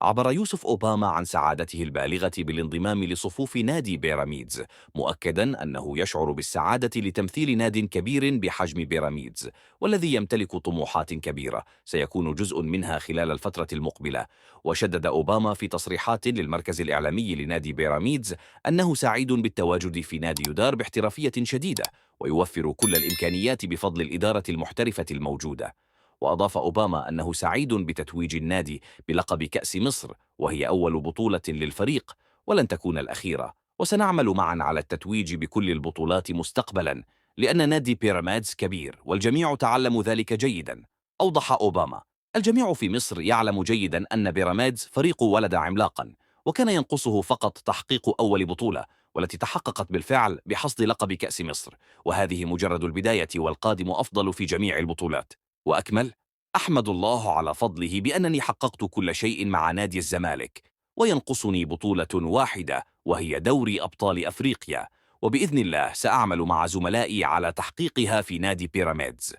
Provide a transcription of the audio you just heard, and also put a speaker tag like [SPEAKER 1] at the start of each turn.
[SPEAKER 1] عبر يوسف أوباما عن سعادته البالغة بالانضمام لصفوف نادي بيراميدز، مؤكدا أنه يشعر بالسعادة لتمثيل ناد كبير بحجم بيراميدز، والذي يمتلك طموحات كبيرة سيكون جزء منها خلال الفترة المقبلة. وشدد أوباما في تصريحات للمركز الإعلامي لنادي بيراميدز أنه سعيد بالتواجد في نادي يدار باحترافية شديدة ويوفر كل الإمكانيات بفضل الإدارة المحترفة الموجودة. وأضاف أوباما أنه سعيد بتتويج النادي بلقب كأس مصر، وهي أول بطولة للفريق ولن تكون الأخيرة، وسنعمل معا على التتويج بكل البطولات مستقبلا، لأن نادي بيراميدز كبير والجميع تعلم ذلك جيدا. أوضح أوباما: الجميع في مصر يعلم جيدا أن بيراميدز فريق ولد عملاقا، وكان ينقصه فقط تحقيق أول بطولة، والتي تحققت بالفعل بحصد لقب كأس مصر، وهذه مجرد البداية والقادم أفضل في جميع البطولات. وأكمل: أحمد الله على فضله بأنني حققت كل شيء مع نادي الزمالك، وينقصني بطولة واحدة وهي دوري أبطال أفريقيا، وبإذن الله سأعمل مع زملائي على تحقيقها في نادي بيراميدز.